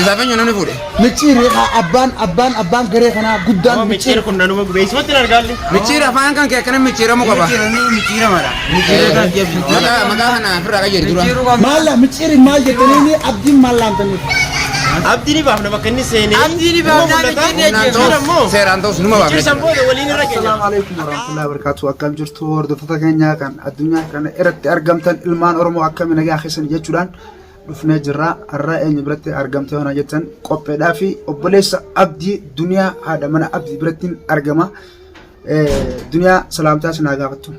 Isaaf eenyu namni fuudhe? Micciirri abbaan abbaan abbaan garee kanaa guddaan Micciir micciir. kun nanuma gubeessumatti hin argaalle. Micciir afaan kan kee akkana micciiramuu qaba. Micciiramadha. Micciirama. Maqaa maqaa kana ofirraa qajeeli dura. Maalla micciirri maal jettanii abdiin maal laamtaniif? Abdii ni baafna bakka inni seenee. Abdii ni baafna, Mul'ata. micciirri Humnaan Micciir ammoo. ta'us seeraan ta'us numa Micciir baafna. san booda waliin irra keenya. Assalaamu alaikum warahmatullahi wabarakatuh. Akkam jirtu hordoftoota keenya kan addunyaa kana irratti argamtan ilmaan Oromoo akkami nagaa keessan jechuudhaan dhufnee jirra. Har'a eenyu biratti argamte waan jettan qopheedhaa fi obboleessa Abdii Duniyaa haadha mana Abdii biratti argama. Duniyaa salaamtaa sinaa gaafattu.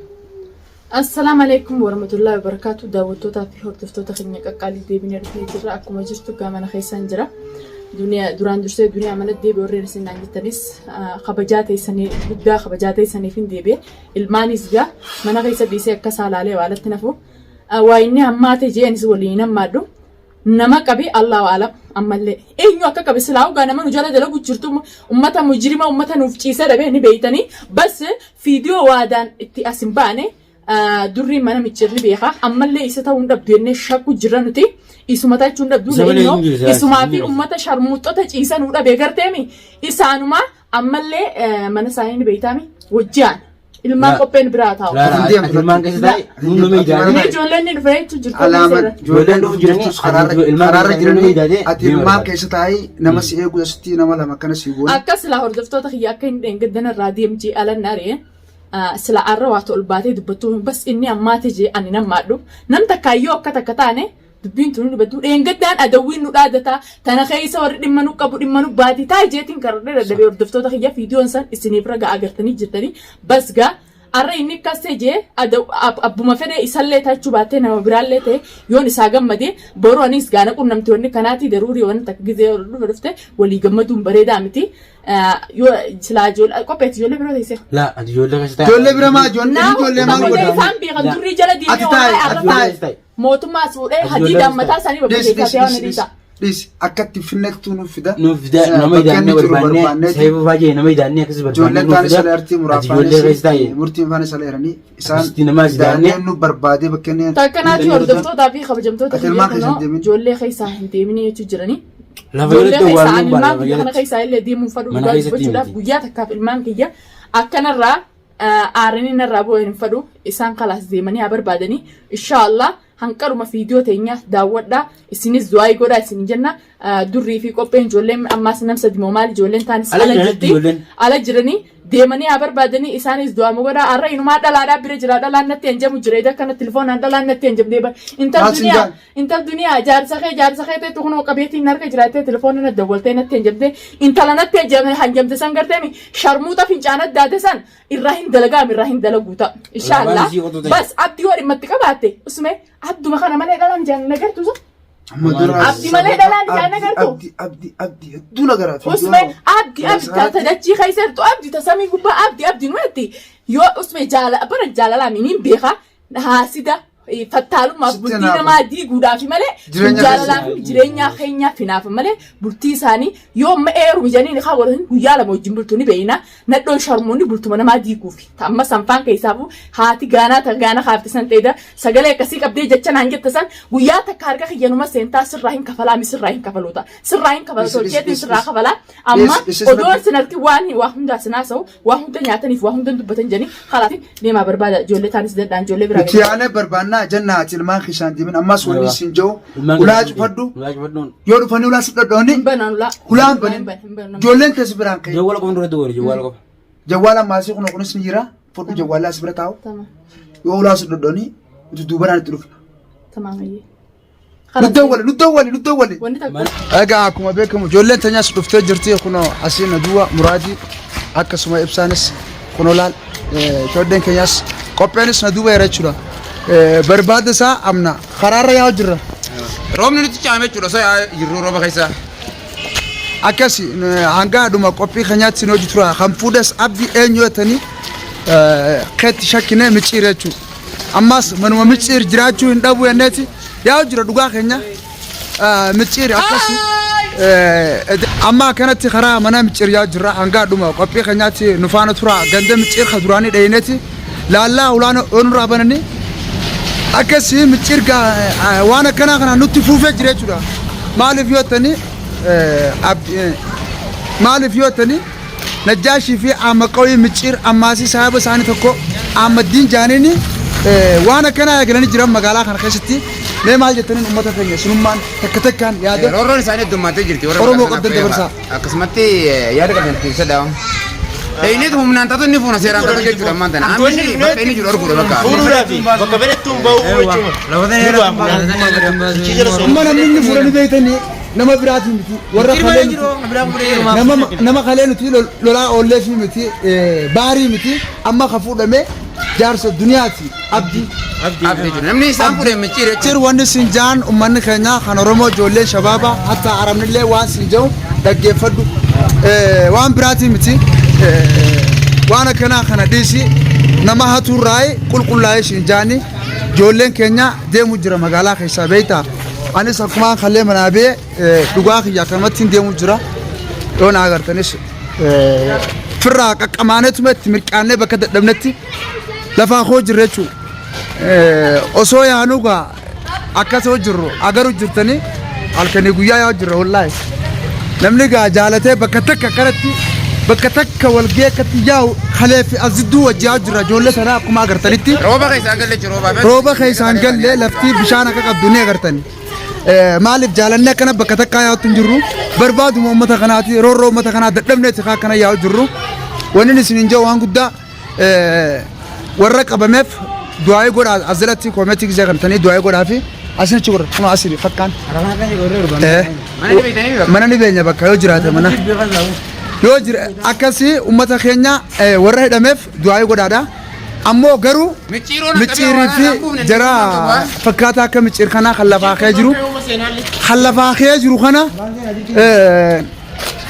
Assalaamu alaikum warahmatullahi wabarakatuh. Daawwattootaa fi hordoftoota keenya qaqqaalii deebinee dhufnee jirra. Akkuma jirtu gaa mana keessaan jira. Duniyaa duraan dursee duniyaa mana deebi'e warreen isin naan jettanis kabajaa teessanii guddaa kabajaa teessaniif hin deebi'e. Ilmaanis gaa mana keessa dhiisee akka isaa laalee waalatti nafu. Waa inni hammaate jeenis waliin hin hammaadhu. Nama qabe Allahu alam ammallee eenyu akka qabe silaa ugaa nama nu jala dalagu jirtu ummata mujrima ummata nuuf ciisee dhabe ni beeytanii bas fiidiyoo waadaan itti as hin baane durrii mana micciirri beeka ammallee isa ta'uu hin dhabdu jennee shakku jirra nuti isuma ta'uu hin dhabdu Isa malee innoo hin jiru, isumaa fi hin jiru. ummata sharmuuxota ciisan nu dhabe garteemi isaanuma ammallee mana isaanii ni beeytaami wajjiyaan ilmaan Laa. qopheen biraa taa'u. Laa, Ati deemtu ati ilmaan keessa taa'e, nuun nama ijaaree. Inni ijoolleen ni dhufe jechuun jirtu. Alaama Ijoolleen dhufu jiranii, jirtus karaarra ilmaan karaarra keessa nama jiranii ijaaree ati deema ilmaan barbaada. keessa taa'ii nama si eegu asitti nama lama akkana si goone. Akka silaa hordoftoota kiyya akka hin dheengaddan irraa deemjee alan ari'e sila arra waatu ol baatee dubbattuu bas inni ammaate jee ani nan maadhu nam takkaayyoo akka takka taane dubbiin tuni dubbatu dheengaddaan adawwiin nu dhaadataa tana keessa warri dhimma nu qabu dhimma nu baatii taa jeetiin karadhee dadhabee hordoftoota kiyya fiidiyoon san isiniif raga agartanii jirtanii bas gaa arra inni akkas ta'e jee abbuma fedhe isallee taachuu baattee nama biraallee ta'e yoon isaa gammade boru anis gaana qunnamti wanni kanaatii daruurii wanni takka gizee dhufe dhufte walii gammaduun bareedaa miti. Yoo silaa ijoollee qopheetti ijoollee biroo teessee. Laa, ati ijoollee keessa taa'e. Ijoollee bira maa ijoollee ijoollee maal Ijoollee godha? isaan beekan durrii jala Ati deemee taa'i, waan ati arrabaa taa'i. Taa'e. mootummaa as fuudhee Ati hadiidhaan ijoollee mataa isaanii Dhiis babbareechaa dhiis ta'ee waan dhiis dhiis dhiisa. dhiis akka itti finnettu nuuf fida. Nuuf fida, nama Bakka ijaannee inni jiru barbaannee, barbaanneeti. seefuu fa'aa nama ijaannee akkasii barbaannee Ijoolleen nuuf taane fida. sala artii Ati ijoollee keessa taa'e. murtiin faana sala eeranii isaan Akkasitti nama as ijaannee. ijaannee nu barbaadee bakka inni Takkanaati hordoftootaa fi kabajamtoota Ati ilmaan kiyya keessa hin kunoo deemin. ijoollee keessaa hin deemini jechuu jiranii. Lafa Ijoollee jalatti keessaa awwaaluu ani ilmaan lafa kiyya kana jalatti. keessaa illee deemuun fadhu Mana dhugaa keessatti dubbachuudhaaf miti. guyyaa takkaaf ilmaan kiyya akkanarraa aaranii narraa bu'an hin fadhu isaan kalaas deemanii haa barbaadanii inshaallah hanqaruma fiidiyoo teenya daawwadhaa isinis du'aayii godhaa isin jenna durrii fi qopheen ijoolleen ammaas nam sadi moo maal ijoolleen taanis Ala ala jiranitti jirti ijoolleen. ala jiranii deemanii haa barbaadanii isaanis du'aama godhaa har'a inumaa dhalaadhaa bira jira dhalaan natti hanjamu jira ida kana telefoonaan dhalaan natti hanjamtee bara intal Maal siin duniyaa jaan? intal duniyaa jaarsa kee ta'e kunoo qabeetiin harka jiraattee telefoona na dawwaltee natti hanjamtee intala natti hanjamte san garteemi sharmuuxa fincaana daate san irraa hin dalagaam irraa hin dalaguu ta'a inshaallah Lamaan isii qotuu ta'e. bas abdii yoo dhimmatti qabaatte usme abduma kana malee dhalaan jaan nagartu sun Amma dura Abdi malee dhalaan ijaan agartu. Abdi abdi abdi hedduu nagaraati. Usme abdi abdi ta dachii keessa jirtu abdi ta samii gubbaa abdi abdi nuti yoo usme jaala bara jaalalaa miniin beeka haasida fattaalummaaf Sitti bultii naafa. namaa diiguudhaaf malee Jireenya jaalalaa fi jireenya keenyaaf hinaafa malee bultii isaanii yoo amma eeru jedhanii haa godhan guyyaa lama wajjin bultu ni beeyna nadhoon sharmuunni bultuma namaa diiguufi amma sanfaan keessaafu haati gaanaa ta gaana kaafte san dheeda sagalee akkasii qabdee jecha naan jette san guyyaa takka harka kiyyanuma seentaa sirraa hin kafalaa mi sirraa hin kafaluuta sirraa hin kafalu Is- is- tolcheetiin is- sirraa is- kafalaa amma is- is- odoon sin harki waan waa hundaa sin haasa'u waa hunda nyaataniif waa hunda dubbatan jedhanii khalaas deemaa barbaada ijoollee taanis dadhaan ijoollee biraa Nuti yaanee barbaannaa jenna ati ilmaan keessaan deemin ammas wanni Aywa. isin jiru Ilmaan ulaa keessa cufadhu Ulaa cufadhuun. yoo dhufanii ulaa si dhodhooni hin banaan ulaa hulaan banin hin banan ijoolleen teessu biraan ka'e. Jawwaala qofa duratti godhe jawwaala qofa. Jawwaala maasii kun kunis ni jira fudhu jawwaala as bira taa'u Tamam yoo ulaa si dhodhooni nuti duubaraan itti dhufna. tamam ayyee Nu dawwali nu dawwali nu dawwali. wanni takka Egaa akkuma beekamu ijoolleen teenyas dhuftee jirti kunoo asii na duwwa muraadii akkasuma ibsaanis kunoo laal ijoolleen keenyas qopheenis na duuba jira jechuudha. Barbaada isaa amna karaarra yaa'u jirra. Roobni nutti caame jechuudha osoo yaa'aa jirru rooba keessa. Akkasi hanga dhuma qophii keenyaatti sin hojii tura kan fuudhes abdii eenyu jettanii keetti shakkinee micciir jechuudha. Ammas manuma micciir jiraachuu hin dhabu jenneeti yaa'u jira dhugaa keenya micciir akkasi. Amma akkanatti karaa mana micciir yaa'u jirra hanga dhuma qophii keenyaatti nu faana tura ganda micciir ka duraanii dhayineeti laallaa ulaan onurraa bananii akkasii micciir waan akkanaa kana nutti fuufee jira jechuudha. Maaliif yoo jettanii Maaliif yoo jettanii Najjaashii fi Ahmad Qawii Micciir ammaasii saahaba isaanii tokko Ahmaddiin jaaniini waan akkanaa eegalanii jiran magaalaa kana keessatti. Mee maal jettaniin uummata keenya isinummaan takka takkaan yaada Roorroon isaanii heddummaatee jirti. Warra Oromoo maqaa qabdan sana dabarsaa. Akkasumatti yaada qabdan ibsadha. Inni humnaan taatu inni fuuna seeraan taatu jechuudha ammaan tana. Amma inni bakka inni jiru arguudha bakka. Fuudhuudhaafi bakka fedhettuun ba'uu jechuudha. Ni baafna. Achi jala seenaa. Amma namni inni fuudhanii beektanii nama biraatii miti warra kalee miti nama nama kalee nuti lolaa oollee fi miti baarii miti amma ka fuudhame jaarsa duniyaati abdii. Abdii jechuudha. Namni isaan fuudhe micciire jechuudha. Cir wanni sin jaan ummanni keenya kan Oromoo ijoollee shabaaba hatta arabnillee waan sin jedhu dhaggeeffadhu. Waan biraatii miti waan akkanaa kana dhiisi nama hatuurraa'e qulqullaa'ee sin jaani ijoolleen keenya deemu jira magaalaa keessaa beektaa. Anis akkumaan kallee manaa bee dhugaa kiyya akkanumatti hin deemu jira. Yoo na agartanis firraa qaqqamaanetuma itti mirqaannee bakka dadhabnetti lafaa koo jirra jechuudha. Osoo yaanuu gaa akkas hoo jirru agaru jirtanii halkanii guyyaa yaa jirra wallaahi. Namni gaa jaalatee bakka takka akkanatti bakka takka walgee akkatti yaa'u kalee fi as jidduu wajji yaa'u jirra ijoollee sanaa akkuma agartanitti. Rooba keessaa galle jechuudha rooba. Rooba keessaan galle lafti bishaan akka qabdu ni agartani. Maaliif jaalannee akkana bakka takkaa yaa'utti hin jirru barbaaduma uummata kanaati roorroo uummata kanaa dadhabneeti kaa akkana yaa'u jirru. Wanni isin hin jiru waan guddaa warra qabameef du'aa'ii godhaa as jalatti koomeetii gisee kanatanii du'aa'ii godhaa fi asin achi godha kun asii fakkaan. Mana ni beektanii bakka. Mana ni beenya bakka yoo jiraate mana. Yoo jira akkasii uummata keenya warra hidhameef du'aa'ii godhaadha. Ammoo garuu Micciiroon akka micciirii fi jara fakkaataa akka micciir kanaa kan lafaa ka'ee jiru kan lafaa ka'ee jiru kana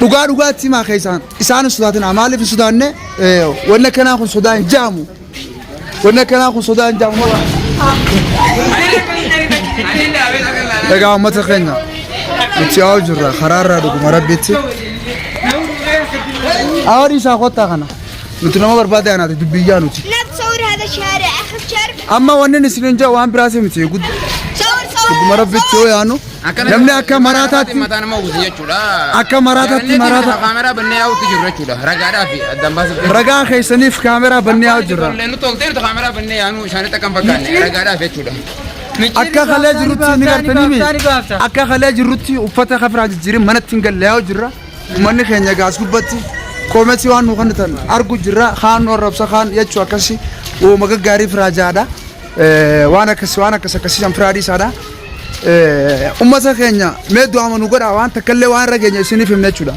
dhugaa dhugaatti himaa keessaan isaan hin sodaatin maaliif hin sodaanne wanni akkanaa kun sodaa hin jaamu wanni akkanaa kun sodaa hin jaamu. Egaa uummata keenya nuti yaa'u jirra karaarraa dhuguma rabbiitti. Awwaadhi isaa kottaa kana nuti nama barbaade anaati dubbiyyaa nuti. لا تصور هذا الشارع اخر شارع Amma wanni isin hin jedhu waan biraas miti صور صور dhuguma rabbitti yoo yaanu namni akka maraataatti mataa nama uwwisu jechuudha. Akka maraataatti maraata. Kaameraa bannee yaa'utti jirru jechuudha. Ragaadhaa fi addaan baasuuf. Ragaa keessaniif kaameraa bannee yaa'u jirra. Nu toltee nuti kaameraa bannee yaanu isaanitti akka hin fakkaanne ragaadhaaf jechuudha. Akka kalee jirrutti ni gartanii mi? Akka kalee jirrutti uffata kafiraa jijjiirin manatti hin galle yaa'u jirra. Uummanni keenya gaas gubbatti koometii waan nu kennitan argu jirra. Kaan nu arrabsa kaan jechuu akkasi uuma gaggaarii firaa jaadha. Waan akkas waan akkas akkasii san firaa dhiisaadha. Uummata keenya mee du'aama nu godha waan takkallee waan irra keenya isiniif himne jechuudha.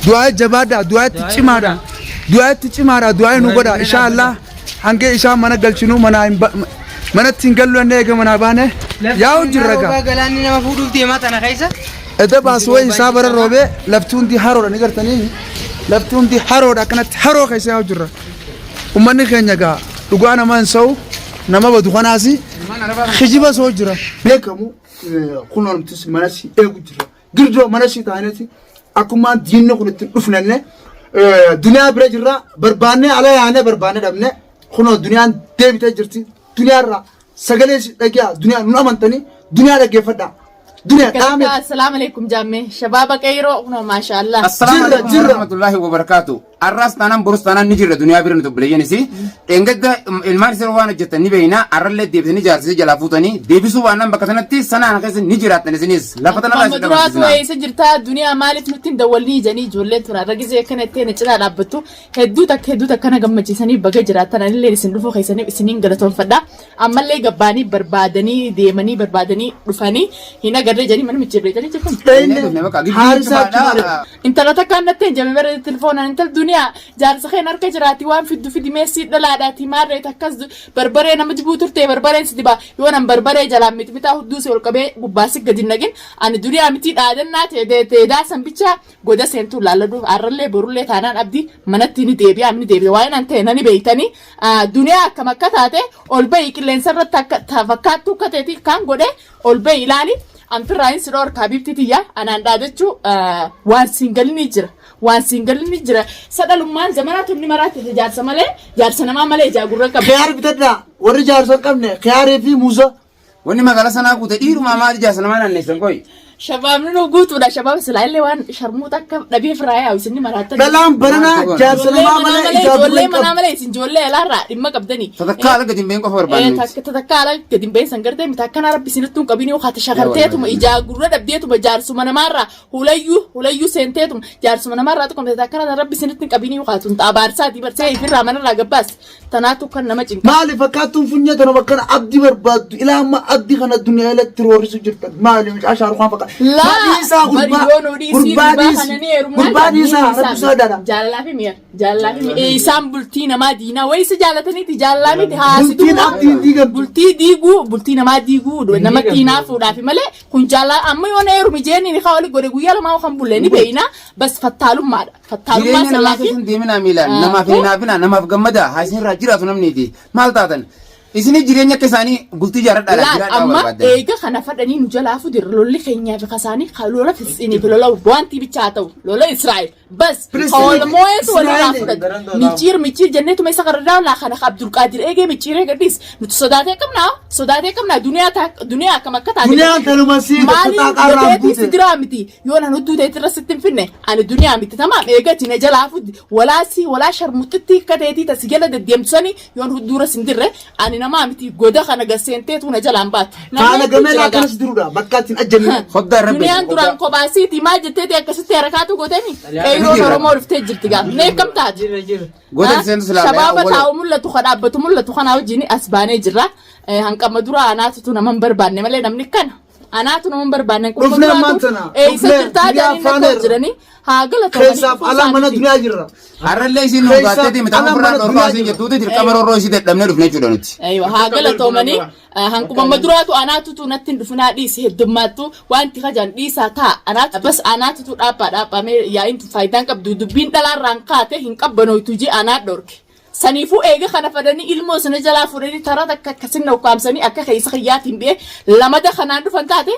Du'aa jabaadha, du'aa itti cimaadha, du'aa itti cimaadha, du'aa nu godha inshaallah hanga isaan mana galchinu mana hin manatti hin gallu ennee eega manaa baane yaa'u jirra gaa. Galaanni nama fuudhuuf deemaa tana keessa. Edda baas wayi isaa bara roobee lafti hundi haroodha ni gartanii lafti hundi haroodha akkanatti haroo keessa yaa'u jirra. Uummanni keenya gaa dhugaa nama hin sa'u nama badu kanaasi kijiba soo jira. Beekamu kunoo nutis mana si eegu jira. Girdoo mana si taaneeti akkumaan diinni kun ittiin dhufnenne duniyaa bira jirra barbaannee ala yaanee barbaannee dhabne kunoo duniyaan deebitee jirti duniyaarraa sagalee si dhagiyaa duniyaa nun amantanii duniyaa dhaggeeffadhaa. Duniyaa dhaame. Assalaamu alaikum jaamme shabaaba qeyroo kunoo maashaallah. Assalaamu Jirra, alaikum jirra. warahmatullahi wabarakaatu. Arraas taanaan borus taanaan ni jirra duniyaa bira nuti obboleeyyanis. Dheengadda ilmaan isaan waan hojjetan ni beekna. Arrallee deebisanii jaarsisee jalaa fuutanii deebisuu baannaan bakka sanatti sanaan keessa ni jiraattan isinis. Lafa tanarraa Amma isin duraatu dabarsisna. eessa jirtaa duniyaa maaliif nutti hin dawwalnii jedhanii ijoolleen tun har'a gisee akkana itti na cinaa dhaabbattu hedduu takka hedduu takka na gammachiisanii baga jiraattan anillee isin dhufuu keessaniif isiniin galatoonfadha. Ammallee gabbaanii barbaadanii deemanii barbaadanii dhufanii hin agarree jedhanii mana micciirreetanii jirtan. Haarisaa achi Intala takkaan natti hin jame bara telefoonaan intal duniyaa jaarsa keen harka jiraati waan fiddu fidi meessii dhalaadhaati maarree takkas barbaree nama dibuu turte barbareen si dibaa yoo nan barbaree jalaan mixmixaa hudduu si ol qabee gubbaa si gadi naqin ani duniyaa miti dhaadannaa teedaa san bicha goda seentuu laalladhu har'allee borullee taanaan abdii manatti ni deebi'a ni deebi'a waa'ee nan ta'e nani beeytanii duniyaa akkam akka taate ol bahi qilleensa irratti akka fakkaattuu akka ta'eeti kan godhe ol bahi ilaali. Anfirraayin si dhorka habibti tiyya anaan dhaadachuu waan siin galini jira. Waan siin galini jira. Sadhalummaan zamanaa tunni maraatti jaarsa malee jaarsa namaa malee ijaa gurra qaba. Khiyaar bitadhaa warri jaarsa hin qabne khiyaarii fi muuza. Wanni magaalaa sanaa guute dhiirumaa maali jaarsa namaa naanneessan koyi. Shabaabni nu guutuudha. Shabaab silaa illee waan sharmuuta akka dhabeef raayaa isin ni maraattan. Dhalaan baranaa jaarsa Ijoollee namaa manaa malee malee ijaa ijoollee gurra hin manaa qabdu. malee isin ijoollee alaarraa dhimma qabdanii. Sadarkaa ala gadi hin beeyin qofa barbaanne. Takka ala gadi hin bahin san gartee miti akkana rabbi isinittuu hin qabin yoo kaate shakarteetuma ijaa gurra dhabdeetuma jaarsuma namaarraa hulayyuu hulayyuu seenteetuma jaarsuma namaarraa tokko akkana rabbi isinitti hin qabin yoo kaatu abaarsaati barsee ifirraa manarraa gabbaas tanaatu kan nama cinqa. Maali fakkaattuun funyee tana bakkana abdii barbaaddu ilaa amma abdii kana duniyaa irratti roorrisu jirtan maali mucaa shaarukaan fakkaata. Laa Dhiisaa gurbaa bari yoo nu dhiisii gurbaa gurbaa dhiisi kana ni heerumnaa gurbaa dhiisaa ni rabbi sodaadha. Jaalalaa fi mi'a jaalalaa fi mi'a isaan bultii namaa diinaa wayii isa jaalataniiti jaalalaa miti Bultiin haasitummaa abdii hin diigamtu. bultii diiguu bultii namaa diiguu namatti hinaafuudhaaf malee kun jaalala amma yoo na heerumi jeenni ni kaawali godhe guyyaa lamaa kan bulle ni beeyna bas fattaalummaadha fattaalummaa Jireenya namaa sallaa fi keessa hin deeminaa miilaan namaaf hin hinaafina namaaf gammada haa isin irraa jiraatu namniiti maal taatan isinii jireenya akka isaanii bultii jaaradhaa Laal jiraadhaa amma barbaadan. eega kana fadhanii nu jalaa fudir lolli keenyaa fi kasaanii kan lola Filisxiinii fi lola wanti bichaa ta'u lola Israa'el bas Filisxiinii fi moo'eetu walirraa Israa'el. fudhate micciir micciir jenneetuma isa qararraa laa kana Abdulqaadir eegee micciiree gadhiis nuti sodaatee qabnaa sodaatee qabnaa duniyaa duniyaa akkam akka taate Duniyaan tanuma sii maaliin xaxaarraa gateetii buute. si diraa miti yoo nan hudduu ta'e irra sitti hin finne ani duniyaa miti tamaam eegati na jalaa fuddi walaa si walaa sharmuxitti akka ta'eetii tasi jala deddeemsani yoon hudduura sin dirre ani namaa miti goda kana gaseenteetu na jalaan baatu. Faana Namni gamee jira akkanas jirudha bakka ittiin ajjannu. Hoddaa irra Duniyaan duraan kophaasiiti maal jetteeti akkasitti harakaatu gootemi qeeyroon Oromoo dhuftee jirti gaaf mee akkam taate. Jira jira. Goota seentu silaa Shabaaba taa'u mul'atu kan dhaabbatu mul'atu kanaa wajjin as baanee jirra. Hanqama dura anaatutu nama hin barbaanne malee namni kana. Anaatu nama hin barbaanne. Dhufnee ammaan tana. Eessa Dhufnee jirtaa duniyaa jedhanii faana nakoo irra. jiranii haa galatoomanii Keessaaf dhufuu alaa mana isaaniiti. duniyaa jirra. Har'allee isin nu Keessa gaattee deemte ala ofirraa mana dhorkaa duniyaa isin jirra. jettuuti dirqama roorroo isii dadhabnee dhufne jechuudha nuti. Aywa haa galatoomanii hanquma duraatu anaatutu natti hin dhufinaa dhiisi heddummaattu wanti kajaan dhiisaa taa anaatu bas anaatutu dhaabbaa dhaabbaamee yaa'iin faayidaan qabdu dubbiin dhalaarraan kaate hin qabbanooytu jee anaa dhorke. Saniifuu eega kana fadanii ilmoo sana jalaa fuudhanii taraa takka akkasin na ukkaamsanii akka keessa kiyyaatiin ba'e lamada kanaan dhufan taate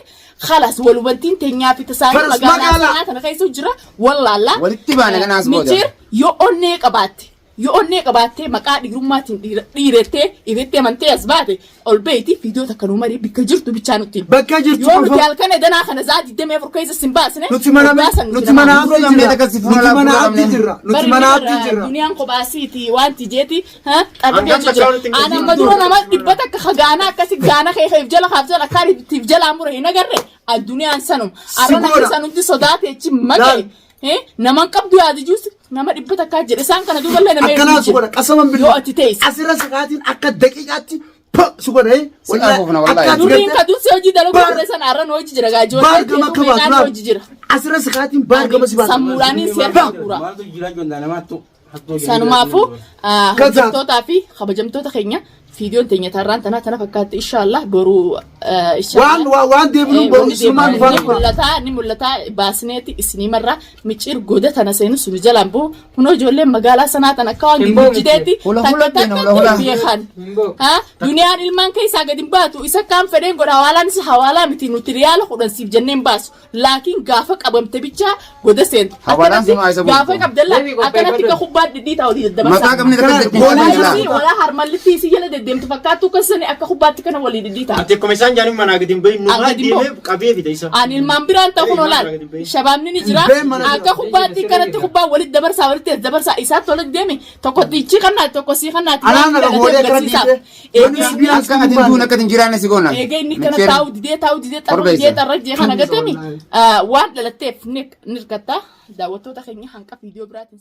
khalaas walubantiin teenyaa fi tasaanii Faras magaalaa magaalaa. sanaa tana keessa jira wallaallaa. Walitti baane kanaas booda. Michiir yoo onnee qabaatte yoo onnee qabaattee maqaa dhiirummaatiin dhiirettee ifitti amantee as baate ol beeyti viidiyoo takka nuu marii bikka jirtu bichaa nutti. himi. Bakka jirtu Yoo nuti qofa. halkan edanaa kana za'a 24 keessa sin baasne. Nuti mana dhugaa san nuti nama mana Nuti abdii gamnee jirra. takka si fuula Nuti mana laa abdii fuula jirra. Nuti Bari mana ni abdii bara jirra. Duniyaan kophaasiiti wanti jeeti xarrabee Hangam jira. takka walitti hin Ani amma dura nama dhibba takka ka gaanaa akkasi gaana kee keef jala kaaf jala akkaan ittiif jalaa mure hin agarre addunyaan sanum. Arra godha. namni san hundi sodaate achi maqee. Naman qabdu yaadi juus nama dhibba takkaa jedhe isaan kana duuballee nama Akkanaa hedduu si godha qasaman Yoo ati teesse. Asirra sikaatiin akka daqiiqaatti pa si godha. Si afuufna wallaahi. Durriin ka dursi hojii dalaguu Baar- ture sana arra nu hojii jira gaa ijoollee Baar gama keetuu akka meeqaan baatu hojii jira. Asirra sikaatiin baar gama si baatu. Sammuudhaanis seeraan guura. Maaltu jira jondaa namaattu. Sanumaafuu Kaza. hojjettootaa fi kabajamtoota keenya viidiyoon teenya tarraan tanaa tana fakkaatti inshaallah boruu Waan waan waan deebinuun boru isumaan ni dhufaan dhufa. mul'ataa ni mul'ataa baasneeti isinii marraa micciir goda tana seenu sunu jalaan bu'u kunoo ijoolleen magaalaa sanaa tan akka waan Hin ba'u gingilchiteetti Hula takka hula deena, hula takkatti hula. beekan. Hin ba'u. Ha? Duniyaan ilmaan keessaa gadi hin baatu isa kaan fedheen godha hawaalaan isa hawaalaa miti nuti riyaala 10 siif jennee hin baasu laakiin gaafa qabamte bichaa goda seentu. Hawaalaan Akkanatti suma isa gaafa bulchu. qabdalla Deebii qophee akkanatti godhu. ka kubbaa dhidhiitaa olii daddabarsa. Mataa qabni takka Kana dachee goolii jala. Walaa walaa harmallitti isii jala deddeemtu fakkaattu akkasani akka kubbaatti kana walii dhidhiitaa. Ati akkuma isaan jaaniin manaa gadi hin bahin numaa Gadi hin bahu. deemee qabee fida isa. Ani ilmaan biraan ta'u kun olaal. Shabaabni ni jira. Hin mana jira. Akka kubbaatti kanatti kubbaa walitti dabarsaa walitti as dabarsaa isaatti walitti deemi tokko ichi kannaati tokko sii kannaati. Anaan naga hoolee kana dhiite. Manni sibiilaa Akka ati duun akka hin jiraanne si goona. Eega inni kana Micheer. taa'u didee taa'u didee xarra Korbeessa. didee xarra jee kana gatami waan dhalatteef ni hirkatta daawwattoota keenya hanqa viidiyoo biraatiin.